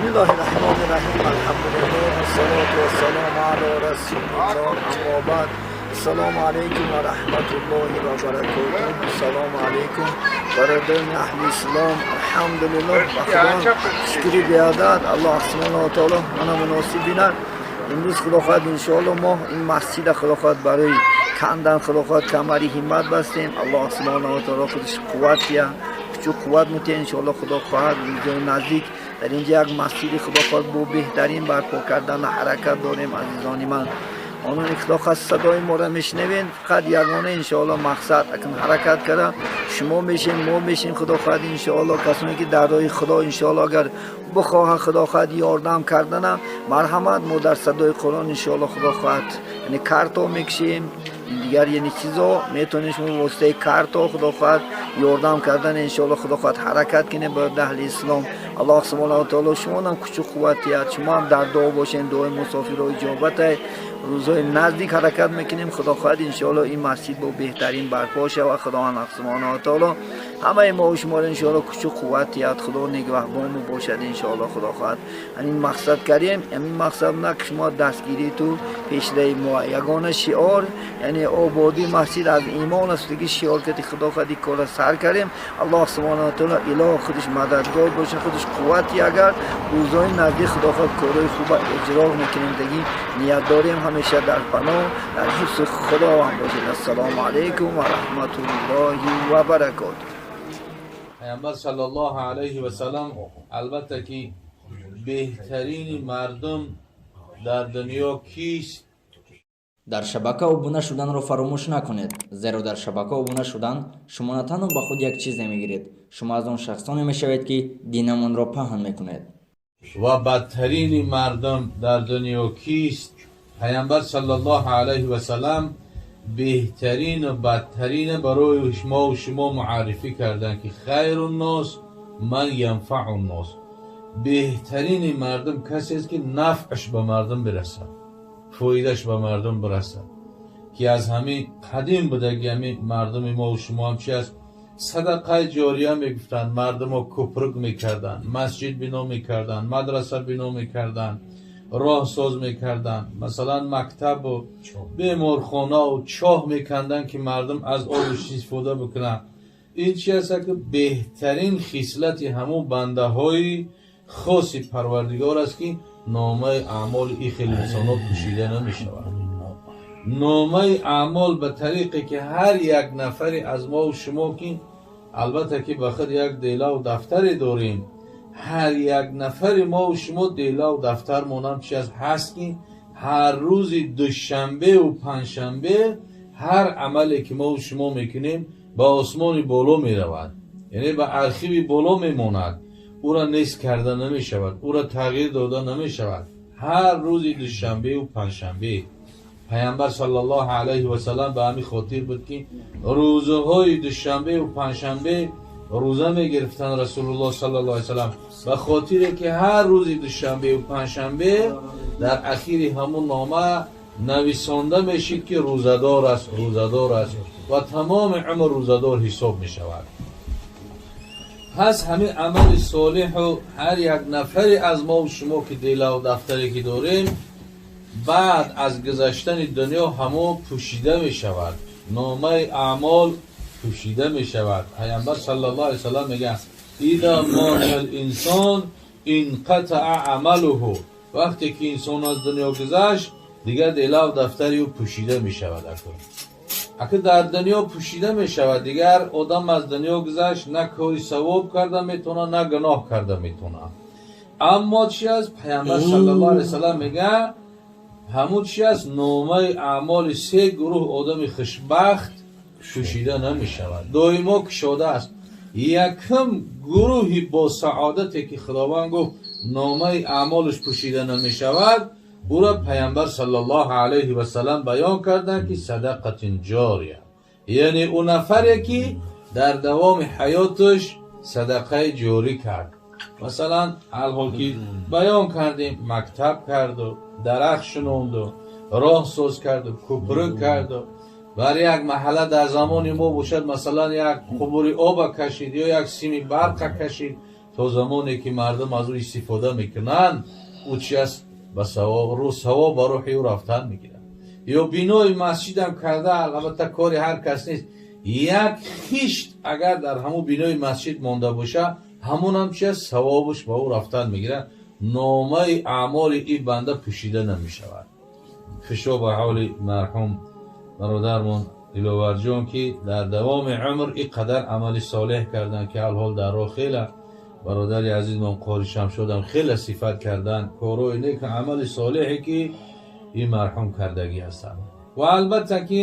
بسم الله الرحمن الرحیم. الحمد لله والصلاة والسلام علی رسول الله، اما بعد. السلام علیکم و رحمت الله و برکاته. السلام علیکم برادران اهل اسلام. الحمدلله، ба Худо шукри беадад. Аллоҳ субҳанаҳу ва таоло мана муносиб бинад. Имрӯз, худо хоҳад, иншоалло, мо ин масҷида, худо хоҳад, барои кандан, худо хоҳад, камари ҳиммат бастем. Аллоҳ субҳанаҳу ва таоло худаш қувват диҳад, кучу қувват мутиҳад. Иншоалло, худо хоҳад, рӯзои наздик дар инҷа як масҷиди, худо хоҳад, бо беҳтарин барпо кардан ҳаракат дорем. Азизони ман, ононе худо хоҳад садои моро мешунавен, фақат ягона, иншоалло, мақсад акн ҳаракат карда шумо мешем, мо мешем, худо хоҳад, иншоалло, касоне ки дар роҳи Худо, иншоалло, агар бихоҳад, худо хоҳад, ёрдам карданам, марҳамат. Мо дар садои Қуръон, иншоалло, худо хоҳад, яъне карто мекушем, дигар яъне чизо метавонем. Шумо воситаи карто, худо хоҳад, ёрдам кардан, иншоалло, худо хоҳад, ҳаракат кунем ба аҳли ислом. Аллоҳ субҳанаҳу ва таоло шумонам кучу қувват диҳад. Шумо ҳам дар дуо бошен, дуои мусофиро иҷобатай. Рӯзҳои наздик ҳаракат мекунем, худо хоҳад, иншоалло, ин масҷид бо беҳтарин барпо шавад. Худованд субҳанаҳу ва таоло ҳамаи мо шуморо, иншоалло, кучу қувват диҳад. Худо нигаҳбону бошад. Иншоалло, худо хоҳад, ҳамин мақсад кардем. Ҳамин мақсад на ки шумо дастгириту пешраи мо ягона шиор, яъне ободии масҷид аз имон аст. Диги шиор кати, худо хоҳад, ин корро сар кардем. Аллоҳ субҳанаҳу ва таоло илоҳ худаш мададгор бошад, худаш қувват. Агар рӯзҳои наздик, худо хоҳад, корҳои хуба иҷро мекунем. Диги ният дорем. Ҳамеша дар паноҳ, дар ҳифзи Худованд бошед. Ассалому алайкум ва раҳматуллоҳи ва баракотуh. Пайғамбар саллаллоҳу алайҳи васаллам, албатта ки, беҳтарини мардум дар дунё кист? Дар шабака обуна шуданро фаромӯш накунед, зеро дар шабака обуна шудан шумо на танҳо ба худ як чизе мегиред, шумо аз он шахсоне мешавед, ки динамонро паҳн мекунед. Ва бадтарини мардум дар дунё кист? Пайғамбар саллаллоҳу алайҳи васаллам беҳтарину бадтарина барои мову шумо муаррифӣ карданд, ки хайру ннос ман янфау ннос, беҳтарини мардум касест, ки нафъаш ба мардум бирасад, фоидааш ба мардум бирасад. Ки аз ҳамин қадим будаги ҳамин мардуми мову шумо ҳам чи аст? Садақаи ҷория мегуфтанд. Мардумо кӯпрук мекарданд, масҷид бино мекарданд, мадраса бино мекарданд, роҳсоз мекарданд, масалан, мактабу беморхонаву чоҳ меканданд, ки мардум аз обаш истифода бикунанд. Ин чи аст? Ки беҳтарин хислати ҳамун бандаҳои хоси Парвардигор аст, ки номаи аъмоли ин хел инсонҳо пӯшида намешавад. Номаи аъмол ба тариқе ки ҳар як нафаре аз мову шумо, ки албатта ки ба худ як делаву дафтаре дорем, ҳар як нафари мову шумо делаву дафтармонам чи аст, ҳаст, ки ҳар рӯзи душанбеу панҷшанбе ҳар амале ки мову шумо мекунем, ба осмони боло меравад, яъне ба архиви боло мемонад. Ӯра нест карда намешавад, ӯра тағйир дода намешавад. Ҳар рӯзи душанбеу панҷшанбе Пайғамбар саллаллоҳу алайҳи васаллам ба ҳамин хотир буд, ки рӯзаҳои душанбеу панҷшанбе рӯза мегирифтанд Расулуллоҳ саллаллоҳу алайҳи васаллам, ба хотире ки ҳар рӯзи душанбеу панҷшанбе дар ахири ҳамун нома нависонда мешид, ки рӯзадор аст, рӯзадор аст ва тамоми умр рӯзадор ҳисоб мешавад. Пас ҳамин амали солиҳу ҳар як нафаре аз мову шумо, ки делаву дафтаре ки дорем, баъд аз гузаштани дунё ҳамо пӯшида мешавад, номаи аъмол пӯшида мешавад. Пайғамбар саллаллоҳу алайҳи васаллам мегӯяд: إذا مات الإنسان انقطع عمله. Вақте ки инсон аз дунё гузашт, дигар делав дафтари ӯ пӯшида мешавад. Ака дар дунё пӯшида мешавад, дигар одам аз дунё гузашт, на кори савоб карда метавонад, на гуноҳ карда метавонад. Аммо чи аст? Пайғамбар саллаллоҳу алайҳи васаллам мегӯяд, ҳамун чи аст, номаи аъмоли се гурӯҳ одами хушбахт пӯшида намешавад, доимо кушода аст. Якум гурӯҳи босаодате, ки Худованд гуфт, номаи аъмолаш пӯшида намешавад, ӯра Пайғамбар саллаллоҳу алайҳи васаллам баён карданд, ки садақатин ҷория, яъне ӯ нафаре, ки дар давоми ҳаёташ садақаи ҷорӣ кард. Масалан, алҳол ки баён кардем, мактаб карду, дарахт шунонду, роҳ соз карду, кӯпрӯк карду, бар як маҳалла дар замони мо бошад, масалан, як қубури оба кашид ё як сими барқа кашид. То замоне ки мардум аз ӯ истифода мекунанд, ӯ чи аст? Ба савоб ба рӯҳи ӯ рафтан мегирад. Ё бинои масҷидам карда, албатта кори ҳар кас нест, як хишт агар дар ҳамун бинои масҷид монда боша, ҳамунам чи аст? Савобаш ба ӯ рафтан мегирад. Номаи аъмоли ин банда пӯшида намешавад. Хушо ба ҳоли марҳум бародармон Диловарҷон, ки дар давоми умр ин қадар амали солеҳ карданд, ки алҳол дар роҳ хела бародари азизмон қори Шамшодам хеле сифат карданд корҳои нек, амали солеҳе ки ин марҳум кардагӣ ҳастанд. Ва албатта ки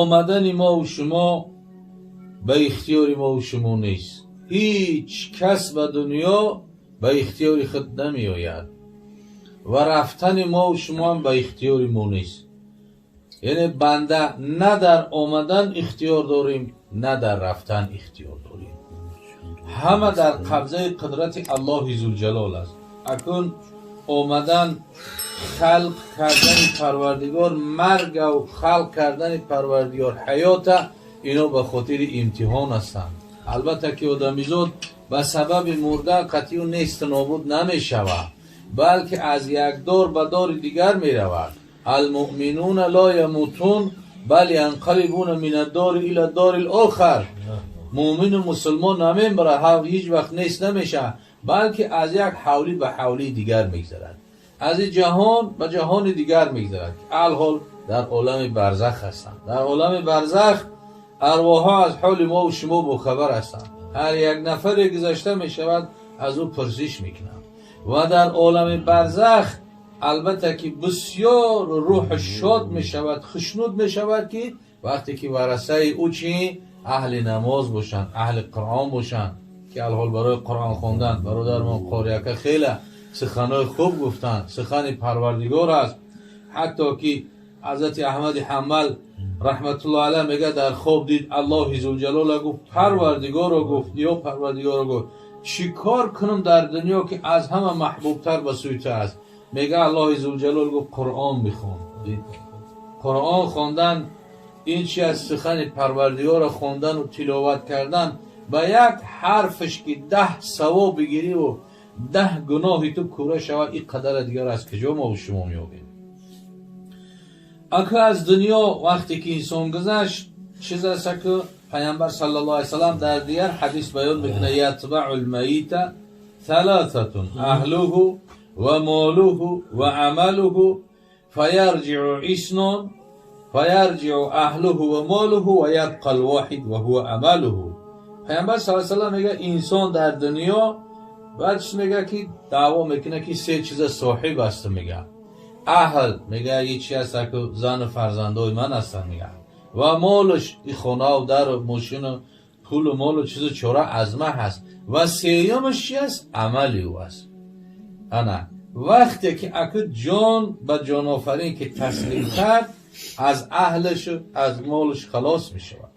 омадани мову шумо ба ихтиёри мову шумо нест. Ҳеҷ кас ба дунё ба ихтиёри худ намеояд ва рафтани мову шумоам ба ихтиёри мо нест. Яъне банда на дар омадан ихтиёр дорем, на дар рафтан ихтиёр дорем. Ҳама дар қабзаи қудрати Аллоҳи Зулҷалол аст. Акун омадан халқ кардани Парвардигор маргаву халқ кардани Парвардигор ҳаёта, ино ба хотири имтиҳон ҳастанд. Албатта ки одамизод ба сабаби мурдан қатъию несту нобуд намешавад, балки аз як дор ба дори дигар меравад. Алмуъминуна ла ямутун бал янқалибуна мин аддори ила дори лохар. Муъмину мусулмон намембарад, ҳеҷ вақт нест намешавад, балки аз як ҳавлӣ ба ҳавлии дигар мегзарад, аз ин ҷаҳон ба ҷаҳони дигар мегзарад. Алҳол дар олами барзах ҳастанд. Дар олами барзах арвоҳҳо аз ҳоли мову шумо бохабар ҳастанд. Ҳар як нафаре гузашта мешавад, аз ӯ пурсиш мекунанд. Ва дар олами барзах албатта ки бисёр рӯҳ шод мешавад, хушнуд мешавад, ки вақте ки варасаи ӯ чи аҳли намоз бошанд, аҳли Қуръон бошанд, ки алҳол барои Қуръон хондан бародармон қорияка хеле суханҳои хуб гуфтанд. Сухани Парвардигор аст. Ҳатто ки ҳазрати Аҳмади Ҳамбал раҳматуллоҳ алайҳ мега, дар хоб дид Аллоҳи Зулҷалола, гуфт: «Парвардигоро», гуфт, «ё Парвардигоро», гуфт, «чӣ кор кунам дар дунё, ки аз ҳама маҳбубтар ба сӯи ту аст?» Мега, Аллоҳи Зулҷалол гуфт: «Қуръон бихон». Қуръон хондан ин чи аз сухани Парвардигоро хондану тиловат кардан, ба як ҳарфаш ки 10 савоб бигириву 10 гуноҳи ту кура шавад, ин қадара дигар аз куҷо мо шумо меёбем? Ака, аз дунё вақте ки инсон гузашт, чиз аст ки Паямбар саллаллоҳу алайҳи васаллам дар дигар ҳадис баён мекунад: ятбау лмайита саласатун аҳлуҳу ва молуҳу ва амалуҳу, фаярҷиу иснон, фаярҷиу аҳлуҳу ва молуҳу ва ябқа лвоҳид ва ҳува амалуҳу. Паямбар саллаллоҳу алайҳи васаллам мега, инсон дар дунё баъд чиз мега, ки даъво мекунад, ки се чиза соҳиб аст, мега. Аҳл мега, чи аст, зану фарзандои ман ҳастанд, мега, ва молаш, и хонаву дару мошину пулу молу чизу чора аз ман ҳаст, ва сеюмаш чи аст? Амали ӯ аст. Ана вақте ки аку ҷон ба ҷонофарин ки таслим кард, аз аҳлашу аз молаш халос мешавад.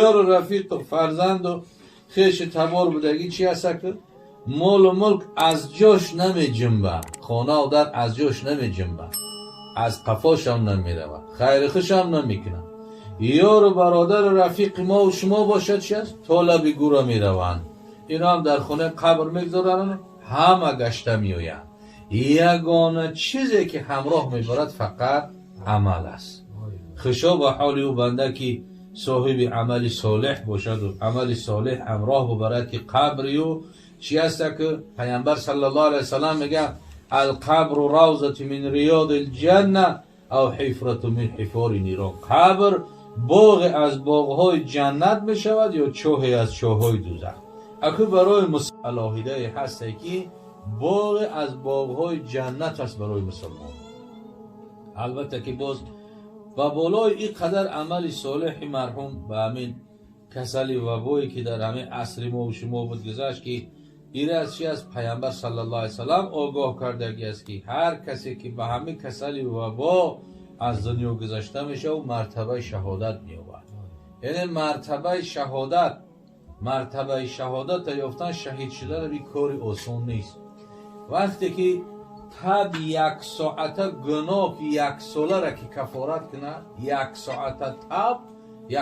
Ёру рафиқу фарзанду хеши табор будагӣ чи аст, аку молу мулк аз ҷош намеҷунба, хонаву дар аз ҷош намеҷунба, аз қафошам намеравад, хайри хушам намекунад. Ёру бародару рафиқи мову шумо бошад, чи аст, то лаби гӯра мераванд. Ино ҳам дар хонаи қабр мегузоранд, ҳама гашта меоянд. Ягона чизе ки ҳамроҳ мебарад, фақат амал аст. Хушо ба ҳоли ӯ банда, ки соҳиби амали солеҳ бошаду амали солеҳ ҳамроҳ бубарад, ки қабри ӯ чи аста, ки Паямбар саллаллоҳу алайҳи васаллам мега: алқабру равзату мин риёди лҷанна ав ҳифрату мин ҳифори нирон. Қабр боғе аз боғҳои ҷаннат мешавад ё чоҳе аз чоҳҳои дузах. Аку барои алоҳидае ҳасте, ки боғе аз боғҳои ҷаннат аст барои мусулмон. Албатта ки боз ба болои ин қадар амали солеҳи марҳум ба ҳамин касали вабое, ки дар ҳамин асри мо шумо буд, гузашт, ки ира аз чи аст, Паямбар саллаллоҳу алайҳи васаллам огоҳ кардагӣ аст, ки ҳар касе ки ба ҳамин касали вабо аз дунё гузашта мешавад, мартабаи шаҳодат меёбад. Яъне мартабаи шаҳодата ёфтан, шаҳид шудан би кори осон нест. Вақте ки таб як соата гуноҳи яксолара ки кафорат кунад, як соата таб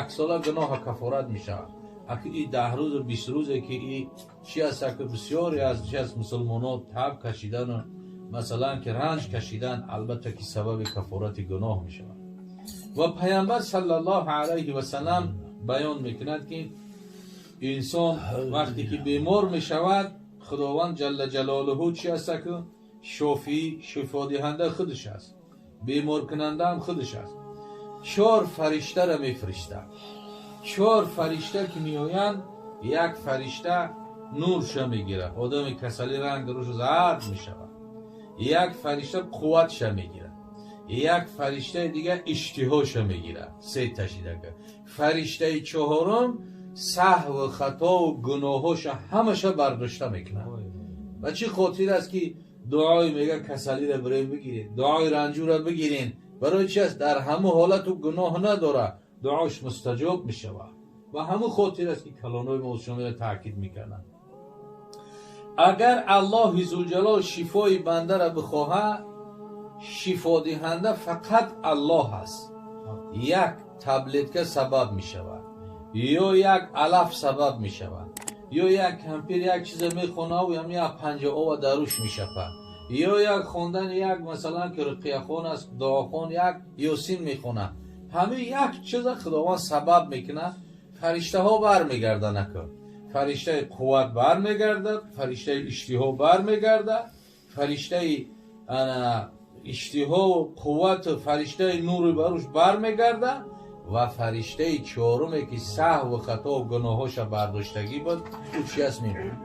яксола гуноҳа кафорат мешавад. Аки 10 рӯз ва 20 рӯзе ки и чи аст, ки бисёре аз чи аз мусулмонон таб кашидан ва масалан ки ранҷ кашидан, албатта ки сабаби кафорати гуноҳ мешавад. Ва Паёмбар саллаллоҳу алайҳи васаллам баён мекунад, ки инсон вақте ки бемор мешавад, Худованд ҷалла ҷалолуҳу чи аст, ки шофӣ, шифодиҳанда худаш аст, беморкунанда ҳам худаш аст. 4 фариштаро мефиристад. 4 фаришта ки меоянд, як фаришта нурша мегирад, одами касали ранг рӯш зард мешавад. Як фаришта қувватша мегирад, як фариштаи дигар иштиҳоша мегирад, се ташидака. Фариштаи чорум саҳву хатову гуноҳоша ҳамаша бардошта мекунад. Ва чӣ хотир аст, ки дуои мега касалиро бирем бигиред, дуои ранҷура бигирен. Барои чи аст? Дар ҳаму ҳолату гуноҳ надорад, дуош мустаҷоб мешавад. Ва ҳаму хотир аст, ки калонои мо шуморо таъкид мекарданд. Агар Аллоҳи зулҷалол шифои бандаро бихоҳад, шифодиҳанда фақат Аллоҳ аст. Як таблетка сабаб мешавад, ё як алаф сабаб мешавад, ё як кампир як чиза мехонаву як панҷа ова даруш мешапад, ё як хондани як масалан ки руқияхон аст, дуохон як ёсин мехонад. Ҳамин як чиза Худованд сабаб мекунад, фариштаҳо бармегарданд. Ака фариштаи қувват бармегардад, фариштаи иштиҳо бармегардад, фариштаи иштиҳову қуввату фариштаи нури баруш бармегардад ва фариштаи чоруме ки саҳву хатову гуноҳоша бардоштагӣ буд, ӯ чи аст, мемонад.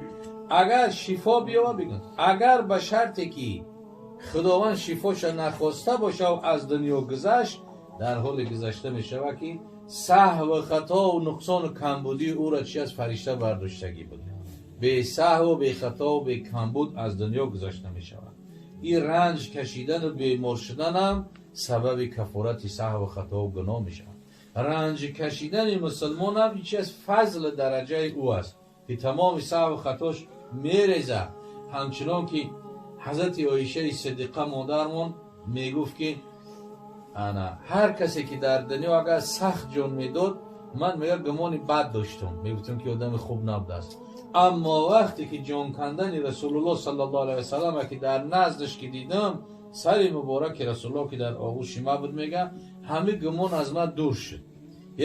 Агар шифо биёва бигӯ, агар ба шарте ки Худованд шифоша нахоста бошав аз дунё гузашт, дар ҳоли гузашта мешавад, ки саҳву хатову нуқсону камбудии ӯро чи аз фаришта бардоштагӣ буд. Бесаҳву бехатову бекамбуд аз дунё гузашта мешавад. Ин ранҷ кашидану бемор шуданам сабаби кафорати саҳву хатову гуноҳ мешавад. Ранҷ кашидани мусулмонам ин чи аз фазли дараҷаи ӯ аст, ки тамоми саҳву хатош мерезад. Ҳамчунон ки ҳазрати Оишаи Сиддиқа модармон мегуфт, ки ана ҳар касе ки дар дунё агар сахт ҷон медод, ман мега гумони бад доштум, мегуфтам ки одами хуб набудааст. Аммо вақте ки ҷон кандани Расулуллоҳ саллаллоҳу алайҳи васаллам ки дар наздаш ки дидам, сари мубораки Расулуллоҳ ки дар оғӯши ма буд, мега ҳами гумон аз ман дур шуд.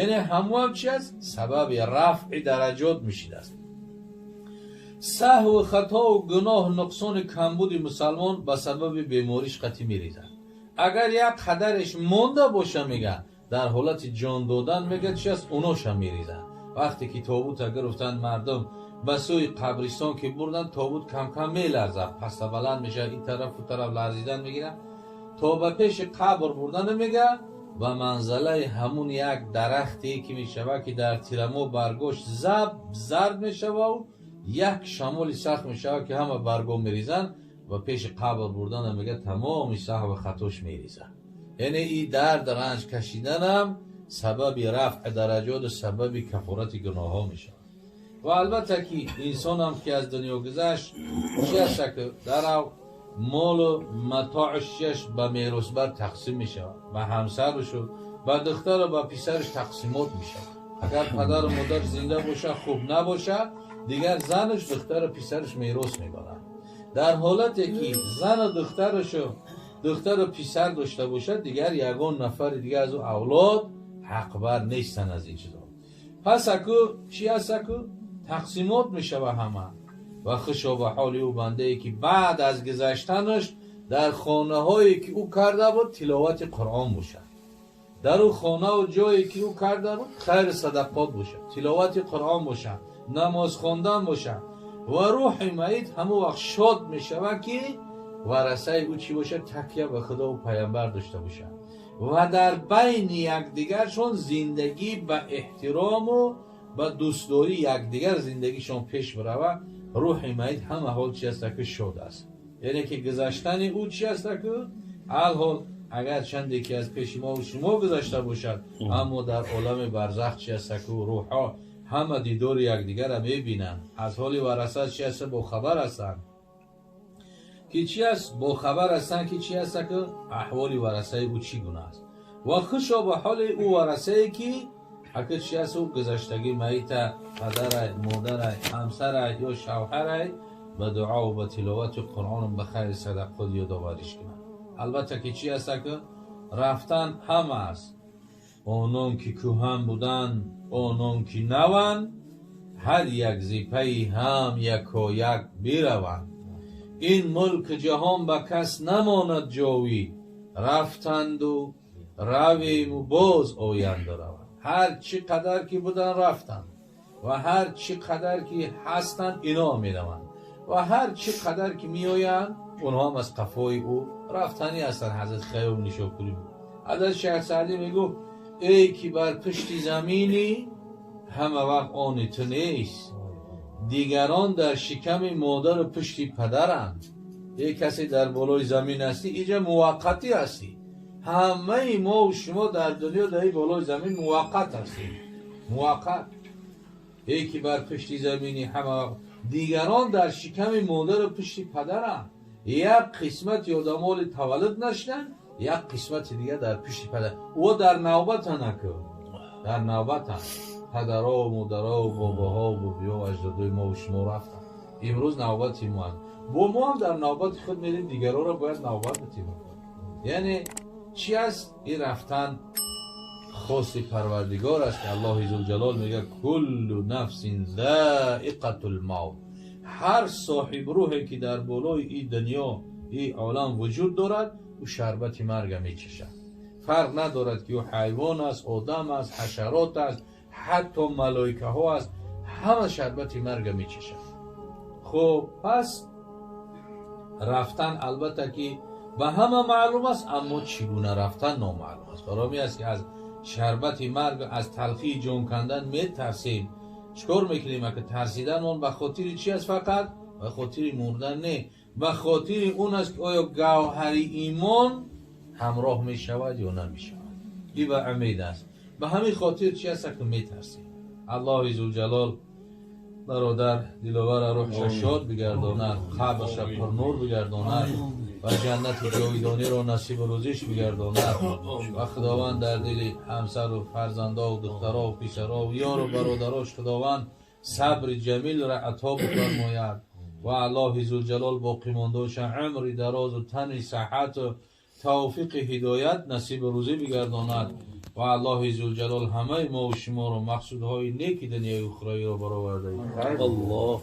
Яъне ҳамуам чи аст? Сабаби рафъи дараҷот мешидааст. Саҳву хатову гуноҳ, нуқсони камбуди мусалмон ба сабаби бемориш қатъӣ мерезад. Агар як қадареш монда боша, мега дар ҳолати ҷон додан, мега чи аст, уноша мерезад. Вақте ки тобута гирифтанд, мардум ба сӯи қабристон ки бурданд, тобут камкам меларзад, паста баланд мешавад, ин тарафу тараф ларзидан мегирад, то ба пеши қабр бурдану мега ба манзалаи ҳамун як дарахте ки мешавад, ки дар тирамо баргош зард мешавау як шамоли сахт мешавад, ки ҳама барго мерезанд, ва пеши қабр бурдана мега тамоми саҳву хатош мерезад. Яъне и дард ранҷ кашиданам сабаби рафъи дараҷоту сабаби кафорати гуноҳҳо мешавад. Ва албатта ки инсонам ки аз дунё гузашт, чи аст, ки дарав молу матоъш чиаш ба меросбар тақсим мешавад, ба ҳамсарушу ба духтару ба писараш тақсимот мешавад. Агар падару модар зинда бошад, хуб набошад, дигар занаш, духтару писараш мерос мебаранд. Дар ҳолате ки зану духтарашу духтару писар дошта бошад, дигар ягон нафари дигар аз ӯ авлод ҳақбар нестанд аз ин чизо. Пас аку чи аст, аку тақсимот мешава ҳама. Ва хушо ба ҳоли ӯ бандае, ки баъд аз гузаштанаш дар хонаҳое ки ӯ карда буд тиловати Қуръон бошад, дар ӯ хонаву ҷое ки ӯ карда буд хайру садақот бошад, тиловати Қуръон бошад, намоз хондан бошад. Ва рӯҳи майит ҳамон вақт шод мешавад, ки варасаи ӯ чӣ бошад? Такя ба Худову Паямбар дошта бошад ва дар байни якдигаршон зиндагӣ ба эҳтирому ба дӯстдории якдигар зиндагишон пеш биравад. Рӯҳи майит ҳама ҳол чи аста, ки шод аст. Яъне ки гузаштани ӯ чи аста, ки алҳол агар чанде ки аз пеши мо шумо гузашта бошад, аммо дар олами барзах чи аста, ки рӯҳҳо ҳама дидори якдигарро мебинанд, аз ҳоли вараса чи аста бохабар ҳастанд, ки чи аст, бохабар ҳастанд, ки чи аста, ки аҳволи варасаи ӯ чӣ гуна аст. Ва хушо ба ҳоли ӯ варасае, ки Ака чи аст, ӯ гузаштагӣ майита, падарай, модарай, ҳамсарай ё шавҳарай ба дуову ба тиловати Қуръону ба хайри садақот ёдовариш кунад. Албатта ки чи аст, ака рафтан ҳама аст. Онон ки кӯҳан буданд, онон ки наванд, ҳар як зипаи ҳам якояк бираванд. Ин мулки ҷаҳон ба кас намонад ҷовид, рафтанду равему боз оянду раванд. Ҳар чӣ қадар ки будан, рафтанд, ва ҳар чӣ қадар ки ҳастанд, ино мераванд, ва ҳар чӣ қадар ки меоянд, онҳоам аз қафои ӯ рафтанӣ ҳастанд. Ҳазрати Хайём Нишопурӣ буд. Ҳазрати Шайх Саъдӣ мегуфт: эй ки бар пушти заминӣ, ҳама вақт они ту нест, дигарон дар шиками модару пушти падаранд. Эй касе дар болои замин ҳастӣ, иҷа муваққатӣ ҳастӣ. Ҳамаи мову шумо дар дунё, дар ин болои замин муваққат ҳастем, муваққат. Эй ки бар пушти замини, ҳама вақт дигарон дар шиками модару пушти падаранд. Як қисмати одамоли таваллуд нашуданд, як қисмати дигар дар пушти падар о дар навбатан, аку дар навбатан. Падарову модарову бобоҳову бубиёву аҷдодои мову шумо рафтанд, имрӯз навбати моанд. Бо мо ҳам дар навбати худ мерем, дигароро бояд навбат битем. Яъне чи аст, ин рафтан хости Парвардигор аст, ки Аллоҳи Зулҷалол мегӯяд: куллу нафсин заиқатул мавт. Ҳар соҳибрӯҳе ки дар болои ин дунё, ин олам вуҷуд дорад, ӯ шарбати марга мечашад. Фарқ надорад, ки ӯ ҳайвон аст, одам аст, ҳашарот аст, ҳатто малоикаҳо аст, ҳама шарбати марга мечашад. Хуб, пас рафтан албатта ки ба ҳама маълум аст, аммо чӣ гуна рафтан номаълум аст. Барои аст ки аз шарбати марг, аз талхии ҷон кандан метарсем. Чӣ кор мекунем? Ака, тарсиданмон ба хотири чи аст? Фақат ба хотири мурдан не, ба хотири он аст, ки оё гавҳари имон ҳамроҳ мешавад ё намешавад. И ба умед аст. Ба ҳамин хотир чи аст, ака, метарсем. Аллоҳи Зулҷалол бародар Диловара рӯҳша шод бигардонад, қабрша пурнур бигардонад ва ҷаннати ҷовидониро насибу рӯзиш бигардонад. Ва Худованд дар дили ҳамсару фарзандову духтарову писарову ёру бародарош Худованд сабри ҷамилро ато бифармояд. Ва Аллоҳи Зулҷалол боқимондоша умри дарозу тани саҳҳату тавфиқи ҳидоят насибу рӯзӣ бигардонад. Ва Аллоҳи Зулҷалол ҳамаи мову шуморо мақсудҳои неки дунёи ухравиро бароварда. Аллоҳ.